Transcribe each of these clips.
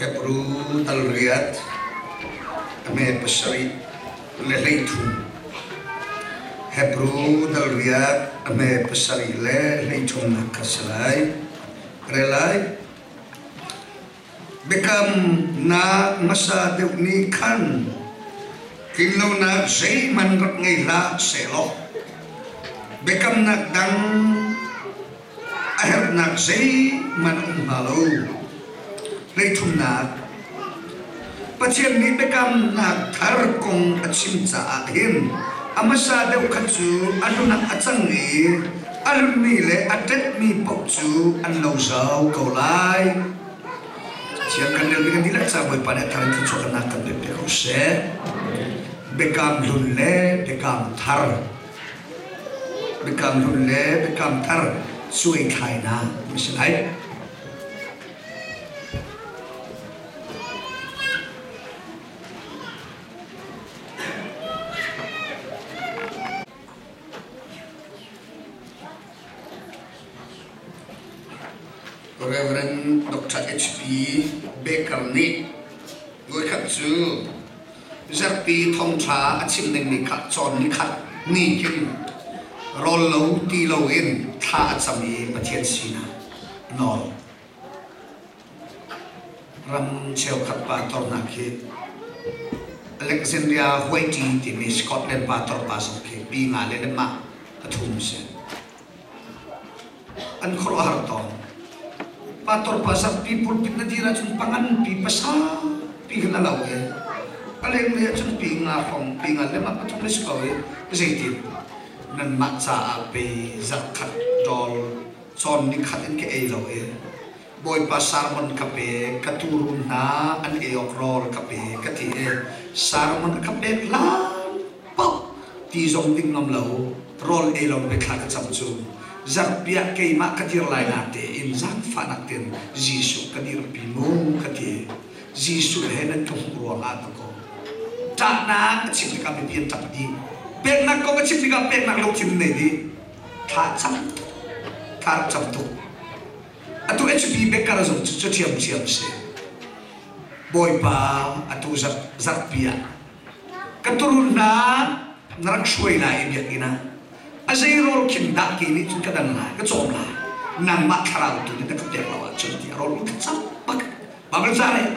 Hebru dal riat a hme pasarih le 13. Hebru dal riat a hme pasarih le 13nak kha si lai. Rel lai. Biakamnak hmasa deuh nih khan tlinlonak zeihmanh rak ngei hlah sehlaw biakamnak dang a herhnak zeihmanh a um hnga lo. 13nak Pathian nih biakamnak thar kong a chim caah hin a hmasa deuh kha cu a hlun ah a cang i a hlunmi le a ṭetmi paoh cu an lo zau ko lai. Thiang kan relmi kan dihlak caah Bawipa nih a thar in thluachuah kan kan pek ko seh. Biakam hlun le biakam thar. Biakam hlun le biakam thar cuai thlainak a si lai. Reverend Dr. H.P. Baker nih voikhat cu zarhpi thawngṭha a chim dingmi kha cawn nikhat ni khin rawl lo ti loin thla a cam i Pathian sinah a nawl. Ram cheukhat pastor hna khi Alexandria Huaiti timi Scotland pastor pa zong khi pi nga le lemah pathum si. An khuaruahhar tawn. Pastor pa zarhpi pulpit na dir ahcun pangan pi pasa pi khan a lo i a lenglei ahcun pi nga hrawng pi nga lemah pathum le si ko i zeitin nanmah caah pe zarhkhat ṭawl cawn nikhat in ka ei lo i Bawipa sermon ka pe, ka tuurun hna an ei awk rawl ka pe ka ti i sermon a ka pek hlan paoh ti zong ding ngam lo rawl ei lo biathla ka cam cu zarhpi ah keimah ka dir lai na tein zaangfahnak tein Jesuh ka dirpi mu ka ti. Jesuh he nan ka hmuh ruangah ka ko. Ṭahnak a chim tikah mipi an ṭap dih. Peknak kong a chim tikah peknak lungthin nei dih. Thla cam thla rak cam tuk. Atu HP Becker zong cu ṭhiamṭhiam si. Bawipa atu zarhpi ah ka turun hna na rak hruai lai i biakinn ah a zei rawl khin dah ke nih cun ka dang lai ka cawm lai nangmah thlarau tu nih na ka pek lo ahcun ti a rawl ka cam bak Bible ca nih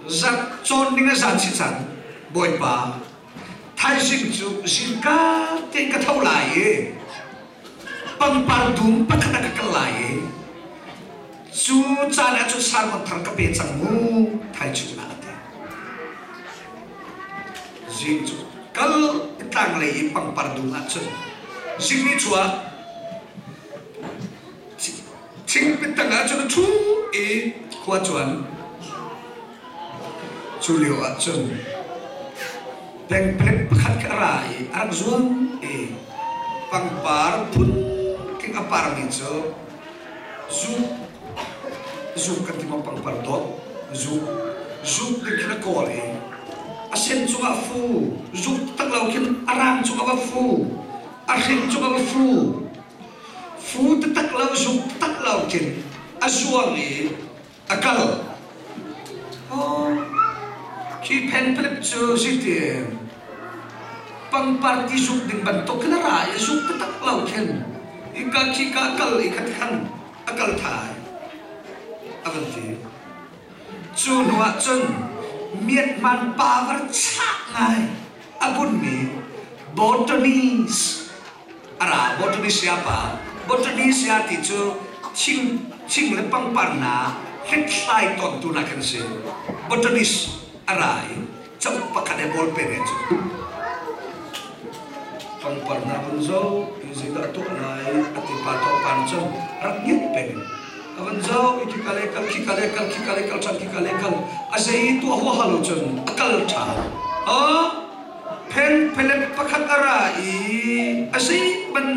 zarh cawn ding a zan si cang Bawipa thaizing cu zingka tein ka tho lai i pangpar dum pakhat ah ka kal lai i cu caan ah cun sermon thar ka pe cang mu thaichun ah a ti. Zing cu kal tlanglei i pangpar dum ah cun zing ni chuah thingpit tang ah cun a ṭhu i khua cuan. Cu lio ah cun pengpalek pakhat kha a ra i a rak zuang i pangpar phuntling a parmi cu zuk zuk kan ti maw pangpar dawt zuk zuk ding khin a kawl i a sen cungah fu zuk tak lo khin a rang cungah va fu a hring cungah va fu fu taktak lo zuk taktak lo khin a zuang i a kal. Khi phenpalep cu zeitin pangpar ti zuk ding bantuk khin a ra i zuk taktak lo khin hika khika a kal i khat khan a kal thai a van ti. Cu hnu ah cun Myanmar power chah ngai a bunmi Botanist a ra. Botanisia pa Botanisia ti cu thing thing le pangpar hna hlethlai tawntu hna khan si. Botanist a ra i cauk pakhat he ballpen he cu pangpar hna vun zoh i zeidah a tuah lai a ti pa tuah pa nih cun rak ngiat peng a van zoh i khika le kal khika le kal khika le kal ṭhan khika le kal a zei tuah huaha lo cun a kal ṭhan. Phenphelet pakhat a ra i a zeihmanh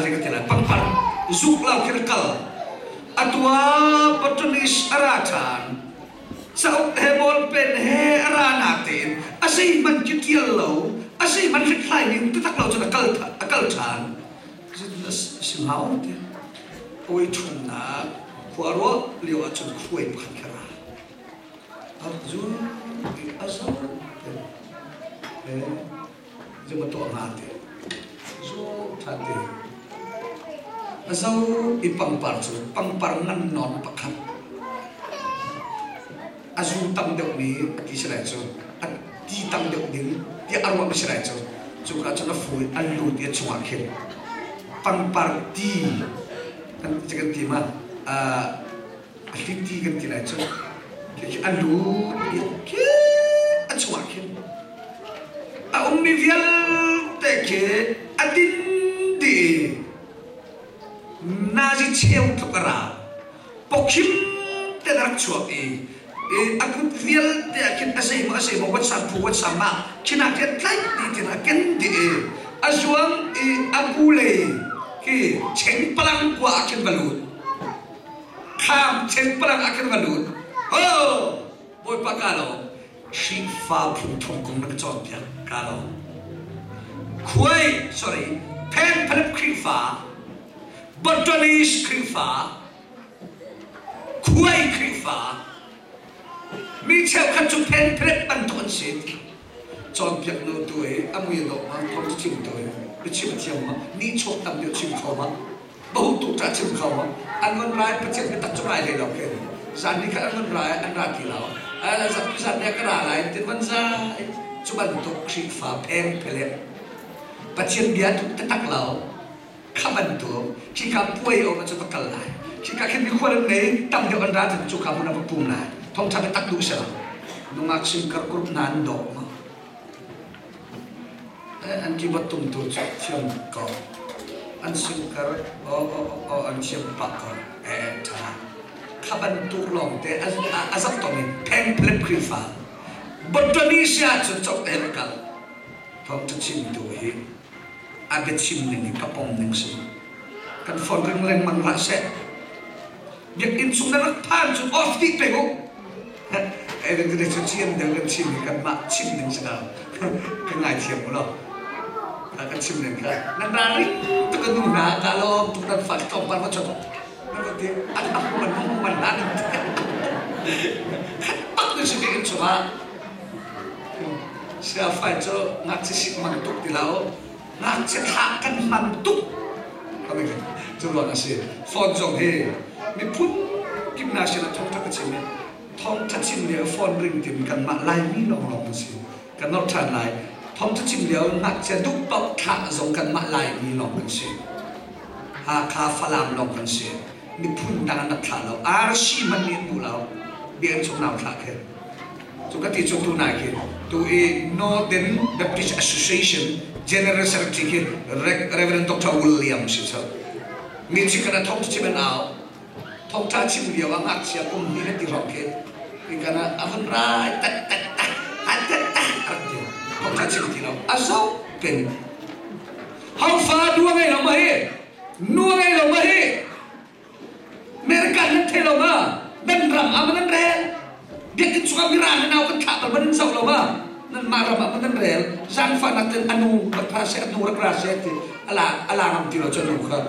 zei ka ti lai pangpar zuk lo khin a kal. Atua botanist a ra ṭhan. Cauk he ballpen he a ra natein a zeihmanh ki ṭial lo, a zeihmanh hrithlai ning taktak lo cun a kal ṭhan. Si hau ti. Oi ṭhumnak. Khua ruah lio ahcun khuai pakhat kha ra. A zul a zo zuma tuah hnga te. Zu ṭhan te. A zo i pangpar cu pangpar ngan nawn pakhat. A zu tam deuh mi a ti si lai cu. A ti tam deuh ding tiah a ruah mi si lai cu. Cuka cun a fu i an lut i a chungah khin pangpar ti kan kan ti ma a hlit ti kan ti lai cu. Khi a lut i khi a chungah khin a ummi vialte khi a din dih i nazi cheu tluk a ra. Pawkhim te rak chuak i a kut vialte ah khin a zeimaw a zeimaw WhatsApp phu WhatsApp ah khin ah khin tlaih dih tin a ken dih i a zuang i a bu lei khi chengpalang kua ah khin va lut. Kham chengpalang ah khin va lut. Oh, Bawipa ka lawm. Khrihfa phungthong kong na ka cawnpiak ka lawm. Khuai, sorry, Phenphalep Khrihfa, Botanist Khrihfa, Khuai Khrihfa, mi cheukhat cu phenphelep bantuk an si. Cawnpiak nu tu i a mui a dawh ma, thawng cu chim tu i biachim a thiam ma, nihchuak tam deuh chim kho ma, bahu tuk chim kho ma, an van rai Pathian biatak cu ngai hlei lo khin. Zan ni khat an van rai an ra ti lo. Zapi zan ni ah ka ra lai tin van zai. Cu bantuk Khrihfa phengphelep Pathian bia duh taktak lo. Kha bantuk khika puai a um ahcun va kal lai. Khika khin mikhual an ngei tam deuh an ra cun cuka hmun ah va pum lai. Thawngṭha biatak duh si lo. Nungak singkar group hna an dawh ma. An keyboard tumtu cu thiam ko. An singkar aw an thiam pah ko. Ṭha. Kha bantuk lawngte a zak tawm in phengphelep Khrihfa. Botany cun cok te va kal. Thawngṭha chimtu hi a biachim ning hi ka pom ning si. Kan phone ring lengmang hlah seh. Biakinn chung na rak phan cu off dih peng u. Even cu cu chiam deuh kan chim hi kanmah chim ning si lo. Ka ngaithiam u law. Ka chim ning kha nan ra ring tuk ka nu hna ka lawm tuk nan fa tlawmpal va chon. Nan va ti an ak man hong man hna nan ti. Khat bak na si biakinn chungah. Siafai cu ngakchia sik mang tuk ti lo. Ngakchia thlah kan hman tuk. Cu ruang a si. Phone zong hi miphun kip hna sinah thawngṭha ka chim i thawngṭha chim lio phone ring tin kanmah Laimi lawnglawng kan si. Kan nolh ṭhan lai. Thawngṭha chim lio ngakchia duh paoh thlah zong kanmah Laimi lawng kan si. Hakha Falam lawng kan si. Miphun dang an rak thlah lo. RC hmanh nih an duh lo. Biakinn chung nau thlah khi. Cu ka ti cu tu nai khi tu i Northern Baptist Association General Secretary khi Reverend Dr. William si cu. Mi chikhat a thong chim an au. Thongtha chim lio ah ngakchia kum hnih le ti hrawng khi kan a vun rai tak tak tak tak tak tak rak ti. Thongtha chim ti lo. A zo peng. Hau fa dua ngei lo ma hi? Nua ngei lo ma hi? America nan thei lo ma? Nan ram ah ma nan rel? Biakinn chungah mirang he nau kan thlah bal ma nan zoh lo ma? Nanmah ram ah ma nan rel? Zaangfahnak ten anu rak ra seh, anu rak ra seh ti ala ala ngam ti lo cu anu kha.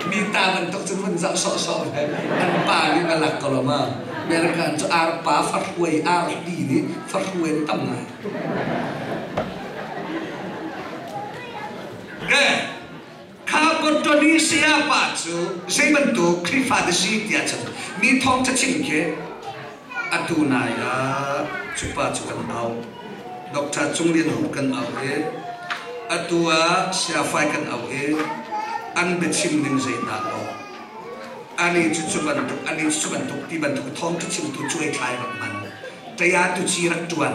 Mi ta bantuk cun vun zoh sawhsawh ve. An pa nih na lak ko lo ma? American cu arpa farhuai arhli nih farhuai an tam ngai. Okay. Kha Botany sayapa cu zei bantuk Khrihfa dah si tiah cun mi thawngṭha chim khi atu nai ah cu pa cu kan auh. Dr. Cung Lian Hu kan auh i atu ah Sayafai kan auh i an biachim ning zeidah lo. Ani cu cu bantuk, ani cu cu bantuk ti bantuk thawngṭha chimtu cuai thlai rak hman. Taya tu ci rak ṭuan.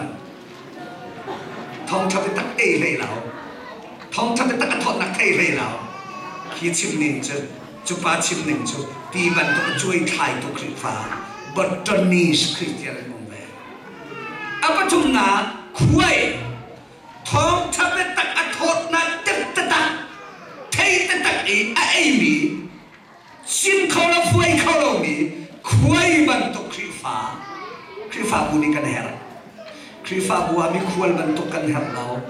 Thawngṭha biatak ei hlei lo. Thawngṭha biatak a thawtnak thei hlei lo. Hi chim ning cu, cu pa chim ning cu ti bantuk a cuai thlaitu Khrihfa, Bottonese Christian an um ve. A pathumnak, khuai. Thawngṭha biatak a thawtnak tep taktak, thei taktak i a eimi Sim kho lo fuai kho lomi khuai bantuk Khrihfa Khrihfabu nih kan herh. Khrihfabu ah mikhual bantuk kan herh lo.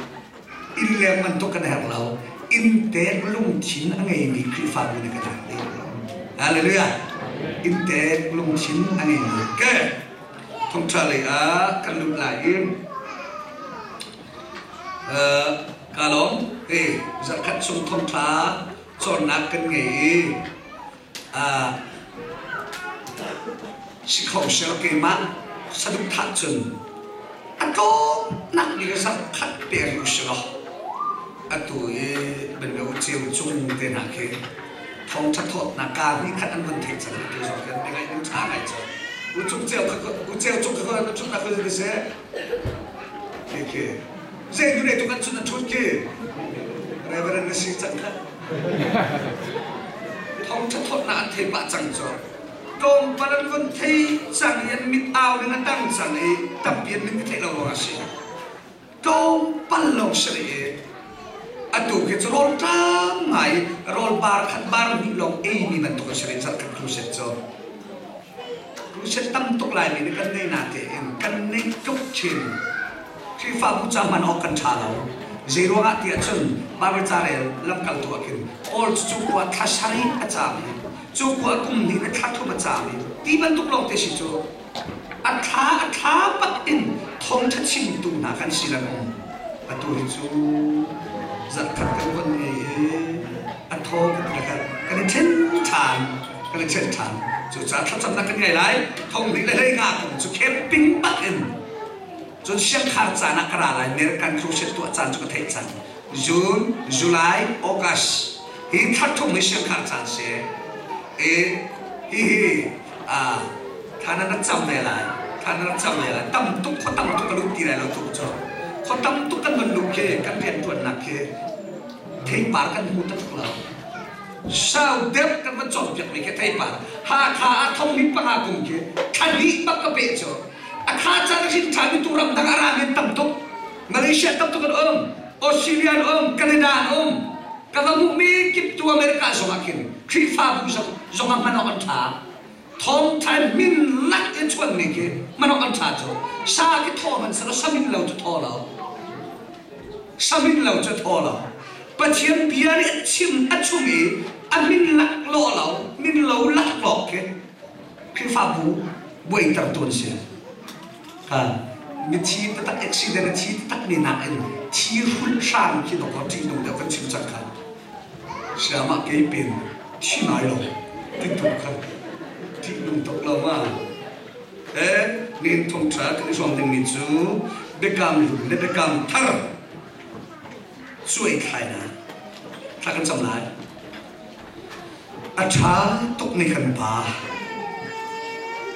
Innleng bantuk kan herh lo. Inntek lungthin a ngeimi Khrihfabu nih kan herh dih. Hallelujah. Inntek lungthin a ngeimi. Ke thongṭha lei ah kan lut lai i ka lawm. Hi zarhkhat chung thongṭha cawnnak kan ngei i si kho selaw keimah saduhthah cun a tlawmnak bik ah zarhkhat pek u silaw atu i banlo ceu cung te hna khi thawngṭha thawtnak kaa hnih khat an vun theih cang atu zong khan ngai nu ṭha ngai cu u cung ceu kha u ceu cung kha na ṭhutnak kha zei seh khi khi zei nu ne tu kan chun na ṭhut khi Reverend na si cang kha Thawngṭha thawtnak an thei pah cang cu. Tlawmpal an von thei cang i an mit au ding a tang cang i tampi an mit ka theih lo ruangah a si. Tlawmpal lawng si rih i atu khi cu rawl ṭam ngai rawl bar khat bar hnih lawng eimi bantuk a si rih zarh khat crusade cu. Crusade tam tuk laimi nih kan nei natein kan neih tluk chin. Khrihfabu ca hman awk kan ṭha lo. Zeiruangah ti ahcun Bible ca rel lamkaltu ah khin Paul cu cu khua thla sarih a caam i cu khua kum hnih le thla thum a caam i ti bantuk lawngte si cu a thla a thla bak in thawngṭha chimtu hna kan si lengmang. Atu hi cu zarhkhat kan von ngei i a thaw kan ti khan kan i ṭhen ṭhan kan i ṭhen ṭhan. Cucaah thlacamnak kan ngei lai. Thong hnih le hlei nga kum cu camping bak in Cun siangkhar caan ah ka ra lai. American crusade tuah caan cu ka theih cang. June, July, August hi thla thum hi siangkhar caan si. I hihi thla nan rak cam ve lai. Thla nan rak cam ve lai. Tam tuk khua tam tuk ka lut ti lai lo tu cu. Khua tam tuk kan van luh khi kan rianṭuannak khi theipar kan hmu taktak lo. Sau deuh kan van cawnpiakmi khi theipar Hakha ah thong hnih panga kum khi thla hnih bak ka peh cu. A kha caan a hrin ṭhan mi tu ramdang a rami an tam tuk. Malaysia tam tuk an um, Australia an um, Canada an um. Ka va hmuhmi kip tu America zong ah khin Khrihfabu zong zong ah hman awk an ṭha. Thawngṭha min lak i chuanmi khi hman awk an ṭha cu. Sa khi thaw hmanh selaw samin lo cu thaw lo. Samin lo cu thaw lo. Pathian bia nih a chim a chung i a min lak lawh lo, min lo lak lawk khi Khrihfabu buaitertu an si. Mithi taktak accident a thi taktak mi nakin thi hrulh hram khi dawk ṭih nung deuh kan chim cang kha. Siamah kei pen thi ngai lo ti tu kha ṭih nung tuk lo ma. Nin thongṭha kan i hrawm dingmi cu biakam hlun le biakam thar cuai thlainak thla kan cam lai. A ṭha tukmi kan Pa,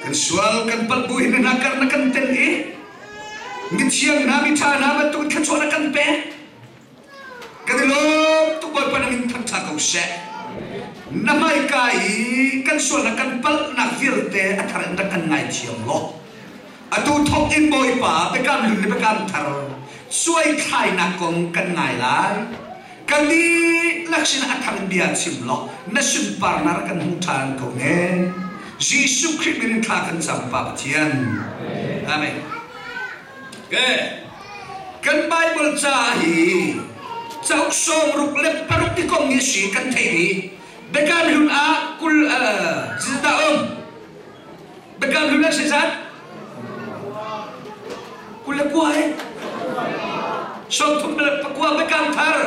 kan sual kan palh bu hin hna kar na kan tel i mithiang hna miṭha hna bantuk thluachuah na kan pek. Kan i lawm tuk Bawipa na min thangṭha ko seh. Na hmaika i kan sualnak kan palhnak vialte a thar in rak kan ngaithiam law atu thawk in Bawipa biakam hlun le biakam thar suaithlainak kong kan ngai lai. Kan dihlak sinah a thar in bia chim law na sunparnak rak kan hmu ṭhan ko ne. Jesuh Khrih min in thla kan cam Pa Pathian. Amen. Okay. Kan Bible ca hi cauk 66 ti kong hi si kan theih i Biakam hlun ah kul zeizat um? Biakam hlun ah zeizat? 29 he 39 biakam thar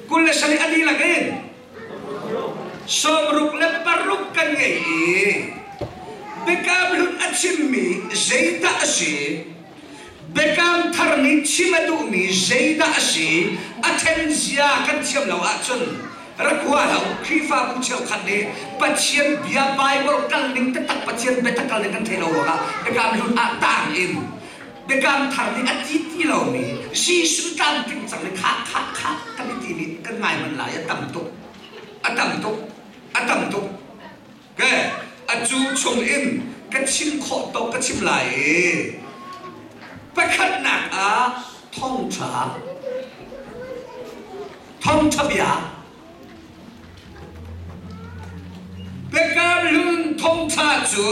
27 a dihlak in 66 kan ngei i biakam hlun a chimmi zeidah a si biakam thar nih chim a duhmi zeidah a si a ṭhen zia kan thiam lo ahcun rak hua hlah u. Khrihfabu cheukhat nih Pathian bia Bible kal ning taktak Pathian biatak kal ning kan theih lo ruangah biakam hlun ah tang in biakam thar nih a ti ti lomi Jesuh tlamtling cang i kha kha kha kan i timi kan ngai hman lai a tam tuk a tam tuk a tam tuk ke a cu chung in ka chim khawh tawk ka chim lai i pakhatnak ah thawngṭha Thawngṭha bia. Biakam hlun thawngṭha cu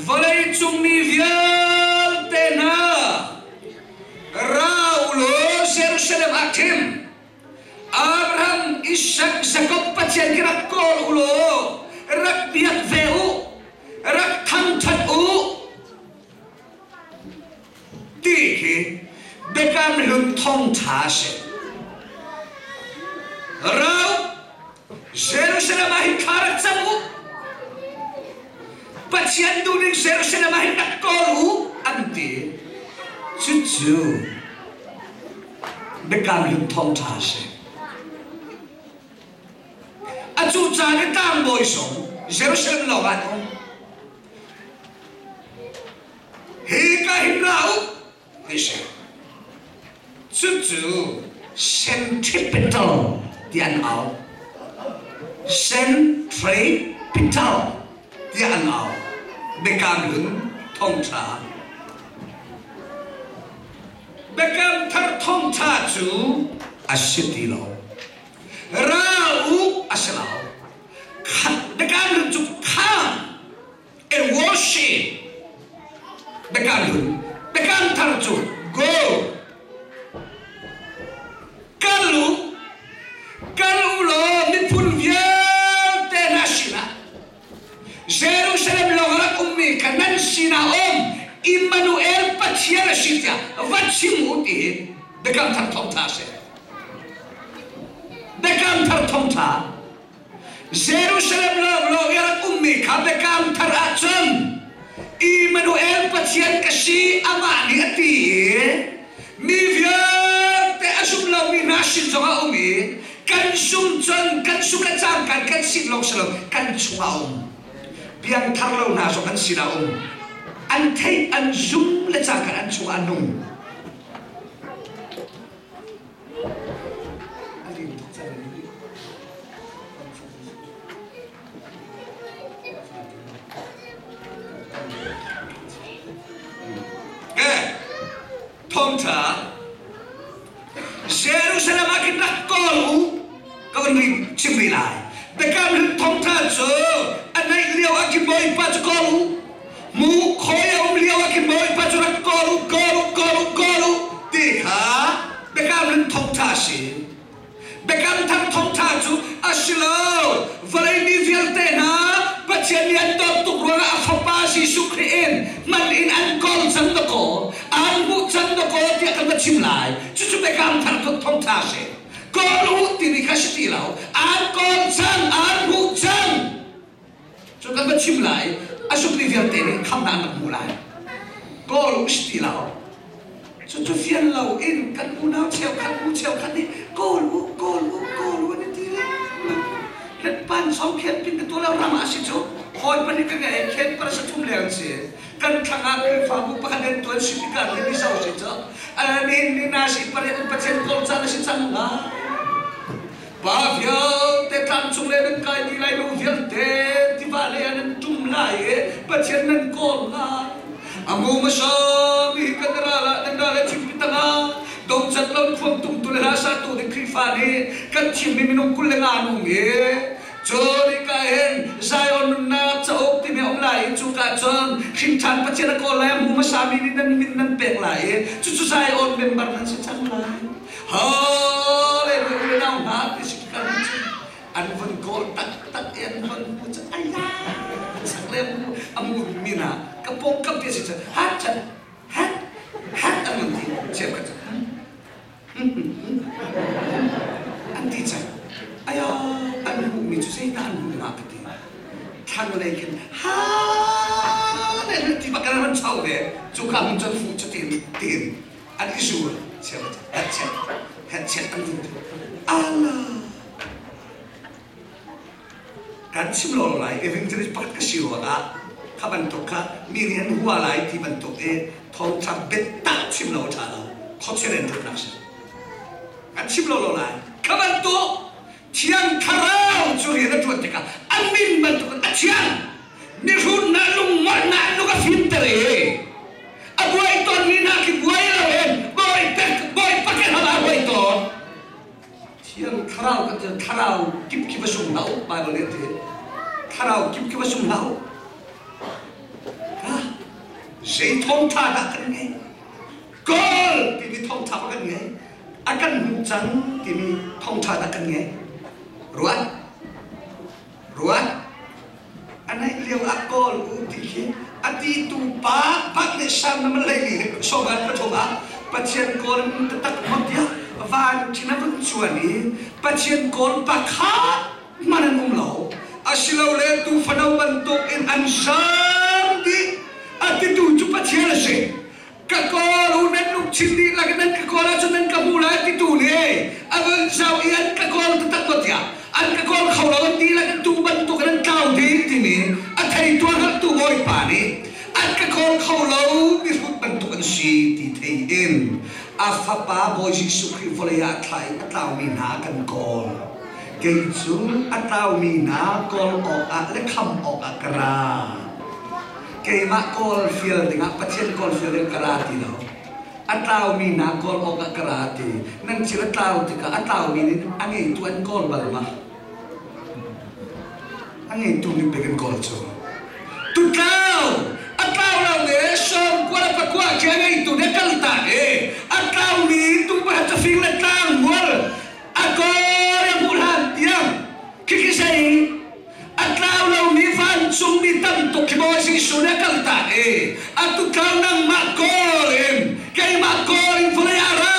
vawleicung mi vialte hna ra u law Jerusalem ah thim. Abraham, Isak, Jakob Pathian khi rak kawl u law. Ti khi Biakam Hlun thawngṭha a si. Ro Jerusalem ah hin thla rak cam u. Pathian duhning Jerusalem ah hin rak kawl u an ti. Cucu Biakam Hlun thawngṭha a si. Atu caan i tlangbawi zong Jerusalem lawng ah an um. Hi ka hin ra u ti si. Cucu centripetal ti an au. Centripetal tiah an au. Biakam hlun thawngṭha. Biakam thar thawngṭha cu a si ti lo. Ra u a si lo. Biakam hlun cu kham and worship. Biakam hlun. Biakam thar cu go. Kal u. Kal u law miphun vialte hna sinah Jerusalem lawng rak ummi kha nan sinah um Immanuel Pathian a si tiah va chim u ti hi Biakam Thar thawngṭha a si. Biakam Thar thawngṭha Jerusalem lawng lawng i rak ummi kha Biakam Thar ahcun Immanuel Pathian ka si amah nih a ti i mi vialte a zum lomi hna sin zongah um i kan sum cun kan sum le cangkan kan sin lawng si lo kan chungah um piangthar lo hna zong an sinah um an theih an zum le cangkan an chungah nung Thawngṭha Jerusalem ah khin rak kawl u ka van rin chim rih lai. Biakam hlun thawngṭha cu a naih lio ah khin Bawipa cu kawl u. Mu khawi a um lio ah khin Bawipa cu rak kawl u, kawl u, kawl u, kawl u ti kha biakam hlun thawngṭha a si. Biakam Thar thawngṭha cu a si lo. Vawlei mi vialte hna Pathian nih an dawt tuk ruangah a Fapa Jesuh Khrih in man in an kawl cang dakaw, an hmuh cang dakaw tiah kan va chim lai. Cucu Biakam Thar thawngṭha a si. Kawl u timi kha si ti lo. An kawl cang, an hmuh cang. Cu kan va chim lai, a zummi vialte nih khamnak an rak hmuh lai. Kawl u si ti lo. Cucu fian lo in kan unau cheukhat u cheukhat nih kawl u, kawl u, kawl u an i ti lengmang. Kan pan song khen pin ka tu lo ram ah si cu hawi pahnih ka ngei khen para sathum leng an si. Kan thlang ah Khrihfabu pakhat in tuan si tikah ni mizo si cu ni ni na si pariat in Pathian kawl caan a si cang la. Pa vialte tlangcung le nan kai dih lai lo vialte tiva lei ah nan ṭum lai i Pathian nan kawl lai. A mu hmasa mi hi kan ral ah nan ral a thim tangah dongcat lo khuang tumtu le hla satu ding Khrihfa nih kan thimmi minung 25 an um i cun hika hin Zion nunnak cauk timi a um lai i cuka cun hrinṭhan Pathian a kawl lai a hmu hmasa mi nih nan min nan pek lai i cucu Zion member nan si cang lai. Hallelujah nau hna ti si kan cu an vun kawl taktak i an vun hmu cu aya sak le mu a mu mi na ka pawng kam ti si cu hat chan hat hat an vun ti cheu ka cu an ti cang aya an hmuh mi cu zeidah an hmuh na ka ti thlanglei khin ha le ti bak kan chau ve cu ka hun cun fu cu tin tin an i zur hetchet hetchet an vun ala kan chim lo lai evangelist pakhat ka si ruangah kha bantuk kha mi nih an hua lai ti bantuk i thawngtha biatak chim lo ṭha lo khuachia rian ṭuannak si kan chim lo lo lai kha bantuk thiang thlarau cu rian a ṭuan tikah an min bantuk in a thiang mihrut na lungmolh na lung a fimter i a buai tawnmi hna khi buai loin bawi pek bawi paket hama buai tawn thiang thlarau kan ti thlarau kip khi va sung hlah u bible nih a ti thlarau kip khi va sung hlah u zei thawngṭha dah kan ngei kawl timi thawngṭha kan ngei a kan hmuh cang timi thawngṭha dah kan ngei ruat ruat a naih lio ah kawl u ti khi A ti tu pa bak nih Salm na lei le sawmngan pathum ah Pathian kawl taktak maw tiah van khin a vun cuan i Pathian kawl pakhat hmanh an um lo. Asilole tuufano bantuk in an zaam dih. A titu cu Pathian a si. Ka kawl u, nan lungthin dihlak in nan ka kawl ahcun nan ka hmu lai titu nih a vun zoh i an ka kawl taktak maw tiah an ka kawl kho lo, an dihlak in tuu bantuk in an tlau dih timi a theitu a hngalhtu Bawipa nih an ka kawl kho lo, mihrut bantuk an si ti thei in a Fapa Bawi Jesuh Khrih vawlei ah thla i a tlaumi hna kan kawl. Kei cu a tlaumi hna kawl awkah le kham awkah ka ra. Keimah kawl fial dingah Pathian kawl fial ding ka ra ti lo. A tlaumi hna kawl awkah ka ra ti. Nan thil a tlau tikah a tlaumi nih a ngeitu an kawl bal ma? A ngeitu nih pek an kawl cu. Tutlau! A tlau lo le sawm kual a pakua khi a ngeitu nih a kal tak i a tlaumi tu pakhat cu fing le tlang mual a kawl a hmuh hlan tiang khikhi sei. A tlau lomi vancungmi tam tuk khi Bawi Jesuh nih a kaltak i atu tlau nangmah kawl in keimah kawl in vawlei ah ra.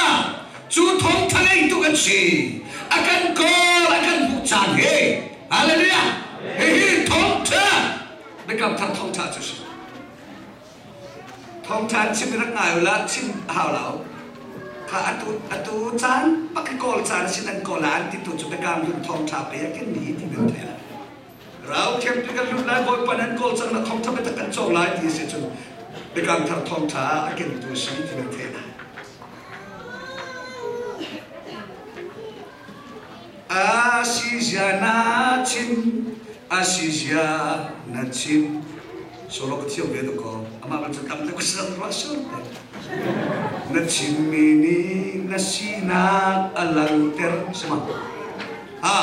Cu thawngtha ngeitu kan si. A kan kawl, a kan hmuh caan hi. Hallelujah! Hihi thawngtha, Biakam Thar thawngtha cu si. Thawngtha an chim i rak ngai u la, chim a hau lo. Kha atu atu caan pak i kawl caan sin an kawl ah an ti tu cu biakam hlun thawngtha pe a ken ni ti nan thei lai. Rau thiam ti kan lut lai, Bawipa nan kawl cang na thawngtha biatak kan cawng lai ti a si cun biakam thar thawngtha a kentu si ti nan thei lai. A si zia na chim, a si zia na chim. Solo ka thiam ve ko. Amah ban cu tam deuh ka silang rua sur te. Na chimmi nih na sinak a langter sama. Ha,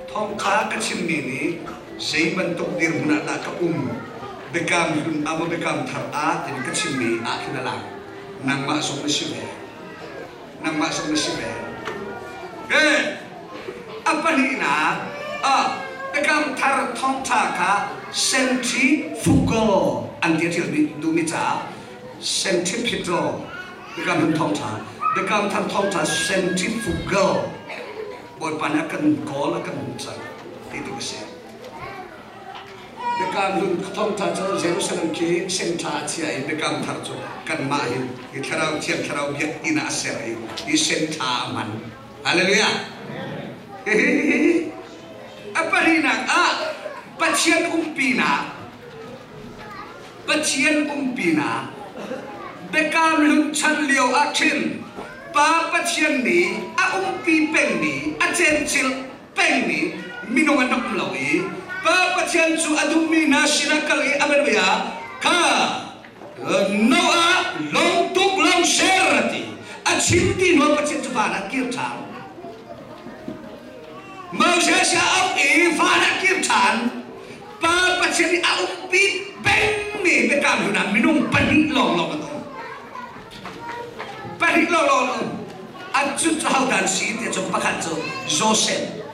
thawngkha ka chimmi nih zei bantuk dirhmun ah dah ka um, biakam hlun ah maw biakam thar ah timi ka chimmi ah khin a lang. Nangmah zong na si ve. Nangmah zong na si ve. A pahnihnak ah Biakam Thar thawngṭha kha centrifugal an ti a ṭial duhmi caah centripetal Biakam Hlun thawngṭha Biakam Thar thawngṭha centrifugal Bawipa nih a kan kawl a kan hmuh cang ti tu a si. Biakam Hlun thawngṭha cu Jerusalem khi senṭha a chia i Biakam Thar cu kanmah hi hi Thlarau Thiang Thlarau biakinn ah a ser i hi senṭha a hman. Hallelujah! A pahnihnak ah Pathian umpinak Pathian umpinak Biakam Hlun chan lio ah khin Pa Pathian nih a umpi pengmi a cencilh pengmi minung an rak um lo i Pa Pathian cu a duhmi hna sinah kal i a bianabia kha Noah lawng tuk lawng ser a ti. A chim ti hnuah Pathian cu van ah kir ṭhan. Moses a auh i van ah kir ṭhan. Pa Pathian nih a umpi pengmi biakam hlun ah minung pahnih lawnglawng an um. Pahnih lawnglawng an um. An cu cu hodah an si ti cun pakhat cu Joseph.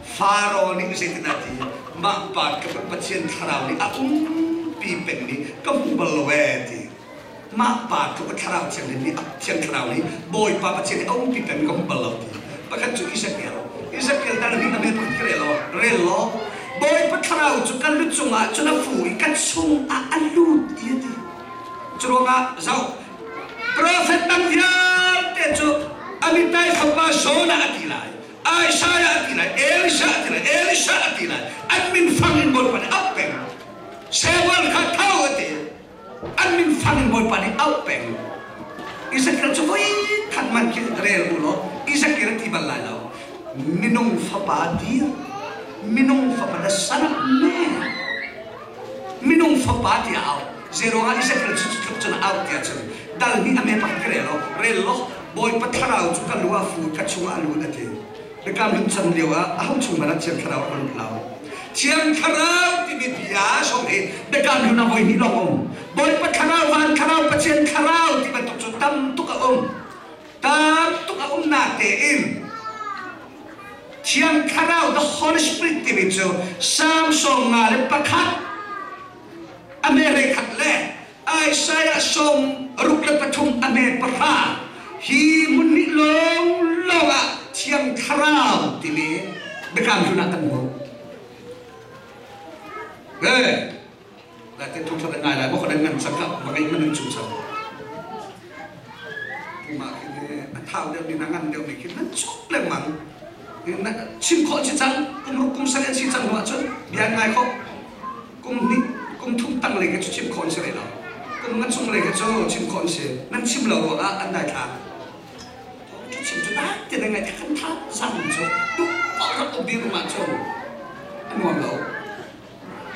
Faro nih zeitin a ti? Mah pa ka Pathian thlarau nih a umpi pengmi ka hmu bal lo ee ti. Mah pa tluk a thlarau thianghlim nih thiang thlarau nih Bawipa Pathian nih a umpi pengmi ka hmu bal lo ti. Pakhat cu Ezekiel. Ezekiel dal hnih na mel pakhat ka rel law, rel law. Bawipa thlarau cu ka lu cungah cun a fu i ka chungah a lut i a ti. Cu ruangah zoh, profet dang vialte cu Amittai fapa Jonah a ti lai. Isaiah a ti lai, Elisha a ti lai, Elisha a ti lai. An min fang in Bawipa nih auh peng. Samuel kha tho a ti. An min fang in Bawipa nih auh peng. Ezekiel cu voi khat man khi rel u law Ezekiel a ti bal lai lo. Minung fapa dir, minung fapa the son of man. Minung fapa tiah auh. Zeiruangah Ezekiel cu tluk cun auh tiah cun dal nih a me pakhat ka rel law, rel law Bawipa thlarau cu ka lu ah fu ka chungah a lut a ti. Biakam hlun chan lio ah aho chung hmanh ah Thiang Thlarau a lut lo. Thiang Thlarau timi bia zong hi Biakam hlun ah voi hnih lawng um. Bawipa Thlarau, Van Thlarau, Pathian Thlarau ti bantuk cu tam tuk a um. Tam tuk a um na tein Thiang Thlarau, the Holy Spirit timi cu Psalm 101. A me 11 le Isaiah 63 a me 10 hi hmun nih lawnglawng ah Thiang Thlarau timi biakam hlun ah kan hmuh. Hey, la te thong thla ngai lai mo ka ngan sak ka magai man chung chang. Puma khi a thau deuh ni na ngan deuh ni khi nan chuk lengmang. Chim khawh chi cang kum ruk kum sarih si cang hnu ahcun bia ngai kho kum hnih kum thum tang lei khi cu chim khawh an si rih lo. Kum nga chung lei khi cu chim khawh an si. Nan chim lo ruangah an dai thla. Cu chim cu dai te na ngai kan tha zang cu tuk rak um ding rumah cun a nuam lo.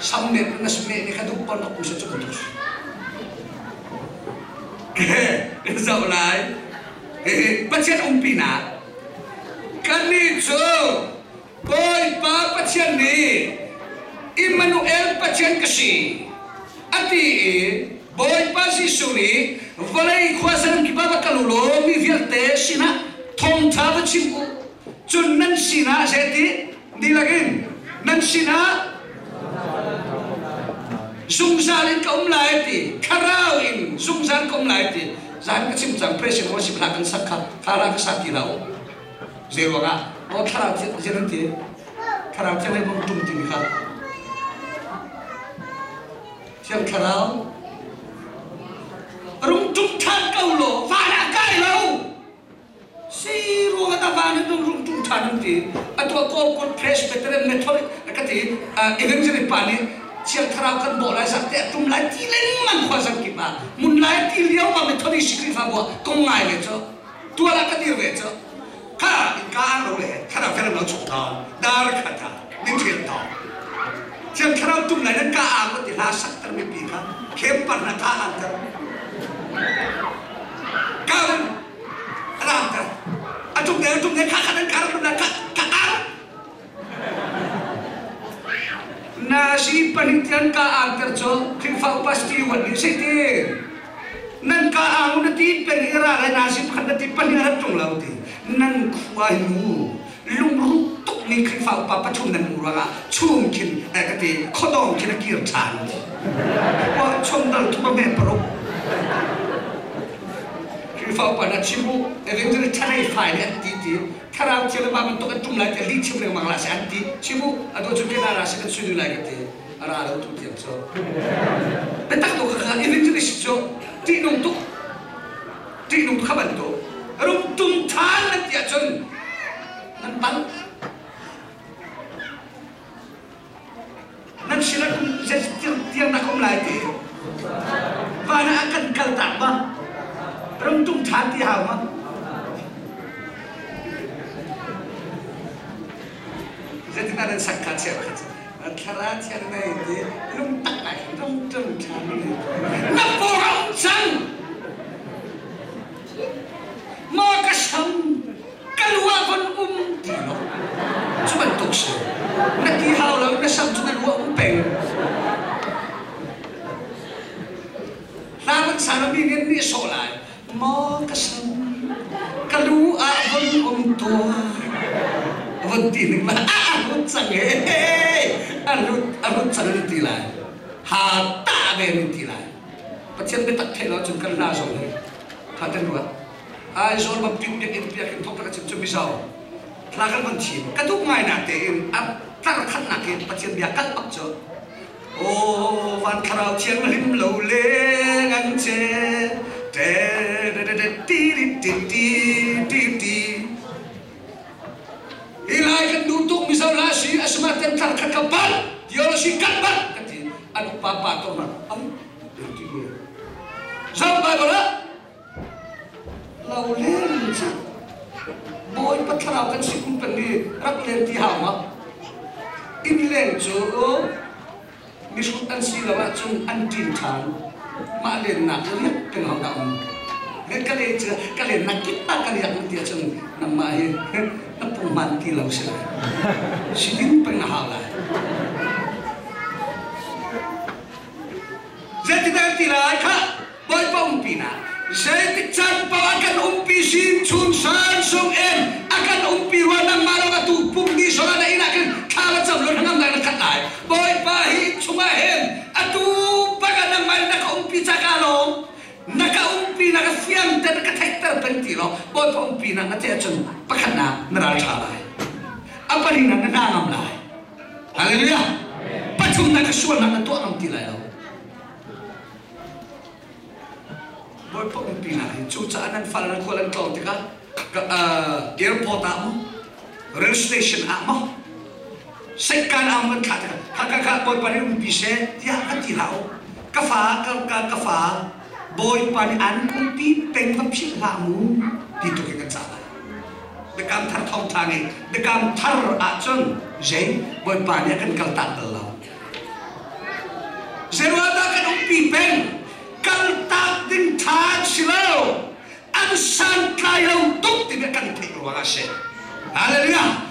Sam me na me ni kha duh pon rak um se cu bantuk si. Zoh lai. Pathian umpinak kannih cu Bawipa Pathian nih Immanuel Pathian ka si a ti i Bawipa Jesuh nih vawlei khuazan kip ah va kal u law mi vialte sinah thawngṭha va chim u. Cun nan sinah zeiti dihlak in nan sinah zungzal in ka um lai a ti. Thlarau in zungzal ka um lai a ti. Zan ka chim cang president worship hla kan sak kha thlarau ka sa ti lo. Zei ruangah aw thlarau thiang an ti thlarau thiang le bang tum timi kha thiang thlarau rung tum than ko law van ah kai lo si ruang ah van in rung tum than an ti atu kawl kut Presbyterian Methodic ka ti evangelist pa nih thiang thlarau kan bawh lai zak te tum lai ti lengmang khua zang kip ah mun lai ti lio ma Methodist Khrihfabu ah kong ngai ve cu tual ah ka dir ve cu kha innka an ro le thlarau thiang lo chuk thawng dar khat ah ning thil thawng thiang thlarau tum lai nan ka ang ti hla sak ter mipi kha khem par na ka ang ter ka ram ter atum ne atum ne kha kha nan ka ram na ka ka ang na si panitian ka ang ter cho Khrihfa upa Stewart nih si ti nan ka ang na ti peng i ra lai na si pakhat na ti pahnih rat ṭung lo ti nan khua hi mu lungruh tuk mi Khrihfa upa pathum nan um ruangah chung khin ka ti khuadawm khin a kir ṭhan wa chom dal thuma me paruk Khrihfa upa na chim u evangelist ṭhanei fai nih an ti ti thlarau thiang le mah bantuk an ṭum lai tiah lih chim lengmang la si an ti chim u atu cu kena ra si kan sui lai ka ti a ra lo tu tiang cu biatak tu kha evangelist cu ṭihnung tuk ṭihnung kha bantuk rum tum ṭhan nan ti ahcun nan pal nan sinah kum tiang nak um lai ti van ah kan kal tak ma rum tum ṭhan ti hau ma zeitin nan sak kha chia kha thlara thian nei ti lung tak lai rum tum ṭhan na porang cang ma ka sam ka lu ah von um ti lo cu bantuk si na ti hau lo na sam cu na lu ah um peng hla van sa mi nih nih sawh lai maw ka sam ka lu ah von um tuah von ti ning la a lut cang he a lut a lut cang nan ti lai ha ta ve nan ti lai Pathian biatak theih lo cun kan hla zong hi tha ten ruat Aizawl baptist biakinn biakinn thawk ka chim cu Mizo hla kan van thim ka duh ngai na tein a tar khatnak in Pathian bia kal bak cu Aw van thlarau thianghlim lo leng an che te te te ti ti ti ti ti Hi lai kan duh tuk Mizo la si asima ten thar khat ka bat theology kan bat ka ti an upa pa to ma am ti Zam Bible ah Lo len cu Bawipa thlarau kan si kum peng i rak len ti hau ma? Inn leng cu mihrut an si lo ahcun an ṭin ṭhan. Mah lennak riak peng hau dah um. Ka len cu ka lennak kip ah ka riak ti ahcun nangmah hi na pung hman ti lo si lai. Si ding peng na hau lai. Zeitindah ti lai khah? Bawipa umpi na zeitik caan paoh ah kan umpi sin chun san sung in a kan umpi rua nangmah lawng atu pum ni sola na inn ah khin thla va cam lo hnangam nak na khat lai Bawipa hi chungah hin atu bak. peng ti law Bawipa umpi nak na theih ahcun pakhatnak na ral ṭha lai. A pahnihnak na hna ngam lai. Hallelujah. Pathumnak ka sualnak na tuah ngam ti lai lo. Bawipa umpi nak hi cucaah nan fal nan khual an tlawng tikah airport ah maw rail station ah maw Seikan ang kan thlah tikah kha kha kha Bawipa nih umpi seh tiah kan ti hlah u. Ka fa ka ka ka fa Bawipa nih an umpi peng va philh hlah mu ti tuk in kan cah lai. Biakam thar thawngṭha nih biakam thar ahcun zei Bawipa nih a kan kaltak bal lo. Zeiruangah kan umpi peng kaltak ding ṭha an si lo. An santlai lo tuk timi kan theih ruangah a si. Hallelujah!